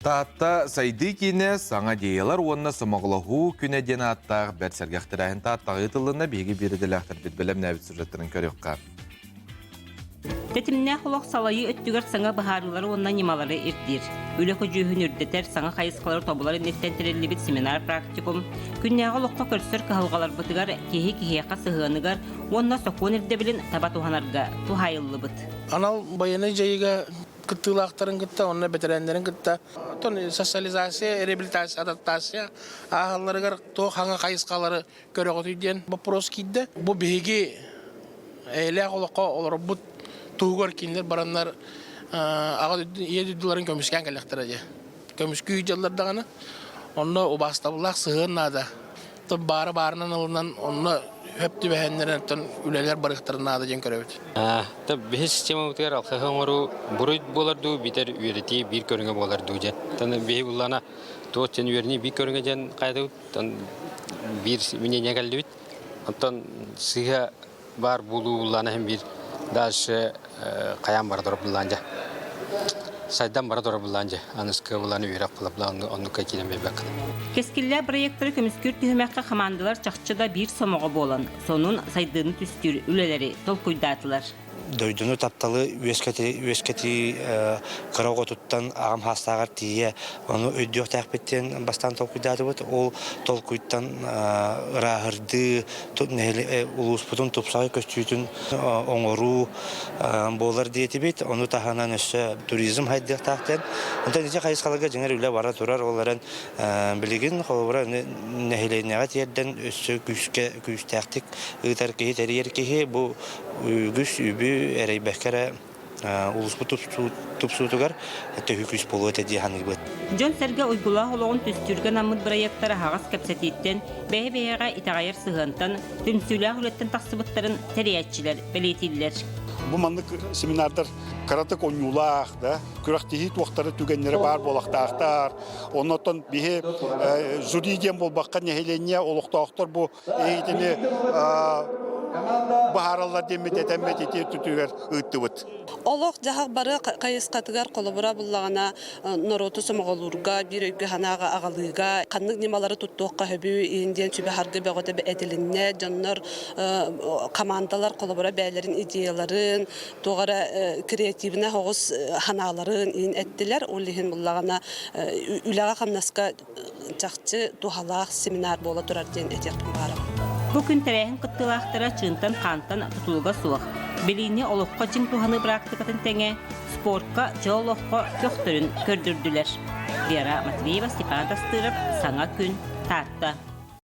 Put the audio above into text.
Таатта сайдыы киинэ саҥа идеялар уонна сомоҕолоһуу күнэ диэн ааттаах бэрт сэргэх тэрээһин Тааттаҕа ыытыллынна. Биһиги биир идэлээхтэрбит бэлэмнээбит сюжеттарын көрүөххэ. Тэтимнээх олох салайыы өттүгэр саҥа быһаарыылары уонна ньымалары ирдиир. Үлэ көдьүүһүн үрдэтэр, саҥа хайысхалары тобулар инниттэн тэриллибит семинар-практикум күннээҕи олоххо көрсөр кыһалҕаларбытыгар киһи киһиэхэ сыһыаныгар уонна сокуон ирдэбилин таба туһанарга туһаайыллыбыт. Анал байыаннай дьайыыга кыттыылаахтарын кытта уонна бэтэрээннэрин кытта оттон социализация, реабилитация, адаптация ааһалларыгар туох хаҥа хайысхалары көрөҕүтүй диэн боппуруос киирдэ. Бу биһиги эйэлээх олоххо олорбут туһугар кинилэр бараннар аҕа ийэ дойдуларын көмүскээн кэллэхтэрэ дии. Көмүскүү дьаллар даҕаны онно убаастабыллаах сыһыан наада. Баары баарынан ылынан онно хөп түбэһэннэрэн үлэлэр барыахтарын наада диэн көрөбүт. Биһи системабытыгар алхаһы оҥоруу буруй буолар дуу, битэр үөрэтии биир көрүҥэ буолар дуу диэн. Биһи буллана туох диэн үөрэнии биир көрүҥэ диэн хайдабыт биир мнение кэллибит. Оттон сыыһа баар буолуу буллаана иһин биир дальше хайаан бара турар буллаан дьэ. Сайдан бара турар буллаан дьэ. Аныскы буллаан үөрэх буллаан оннукка киирэн биэрбэккин. Кэскиллээх проекторы көмүскүүр түһүмэххэ хамаандалар чахчы да биир сомоҕо буолан, сонун сайдыыны түстүүр үлэлэри толкуйдаатылар. Дойдуну тапталы үөскэтии кыра оҕотуттан аҕам саастааҕар тиийэ ону өйдүөхтээхпит диэн бастаан толкуйдаатыбыт. Ол толкуйтан ырааһырдыы, улууспутун тупсаҕай көстүүтүн оҥоруу буолар диэтибит. Ону таһынан өссө туризм хайдыахтаах диэн. Онтон ити хайысхаларга дьиҥэр үлэ бара турар. Ол эрэн билигин холобура нэһилиэнньэҕэ тиэрдэн өссө күүскэ күүстээхтик ыытар киһи, тэрийэр киһи бу үгүс үбү эрэйбэккэ эрэ улууспут тупсуутугар төһүү күүс буолуо этэ дии саныыбыт. Дьон-сэргэ уйгулаах олоҕун түстүүргэ анаммыт бырайыактар аһаҕас кэпсэтииттэн, бэйэ-бэйэҕэ итэҕэйэр сыһыантан, түмсүүлээх үлэттэн тахсыбыттарын тэрийээччилэр бэлиэтииллэр. Бу маннык семинардар кыратык оонньуулаах да күрэхтэһии туохтара түгэннэрэ баар буолахтаахтар. Оннотон биһи жюри диэн буолбакка нэһилиэнньэ олохтоохтор бу Эһигитини баһаараллар диэммит этэммит ити өттүтүгэр ыыттыбыт. Олох-дьаһах бары хайысхатыгар холобура буллаҕына норуоту сомоҕолуурга, биир өйгө-санааҕа аҕалыыга ханнык ньымалары туттуохха сөбүй иһин диэн сүбэ-саргы бөҕөтө этилиннэ. Дьоннор хамаандалар холобура бэйэлэрин идеяларын, туох эрэ креативнай оҕус санааларын иһин эттилэр. Ол иһин буллаҕына үлэҕэ-хамнаска чахчы туһалаах семинар буола турар диэн этиэхпин баҕарабын. Бу күн тэрээһин кыттыылаахтара чыынтан-хаантан тутулуга суох, билиини олоххо дьиҥ туһаныы практикатын тэҥэ спортка, дьол олоххо көхтөрүн көрдөрдүлэр. Вера Матвеева, Степан Тастыров, Саҥа күн, Таатта.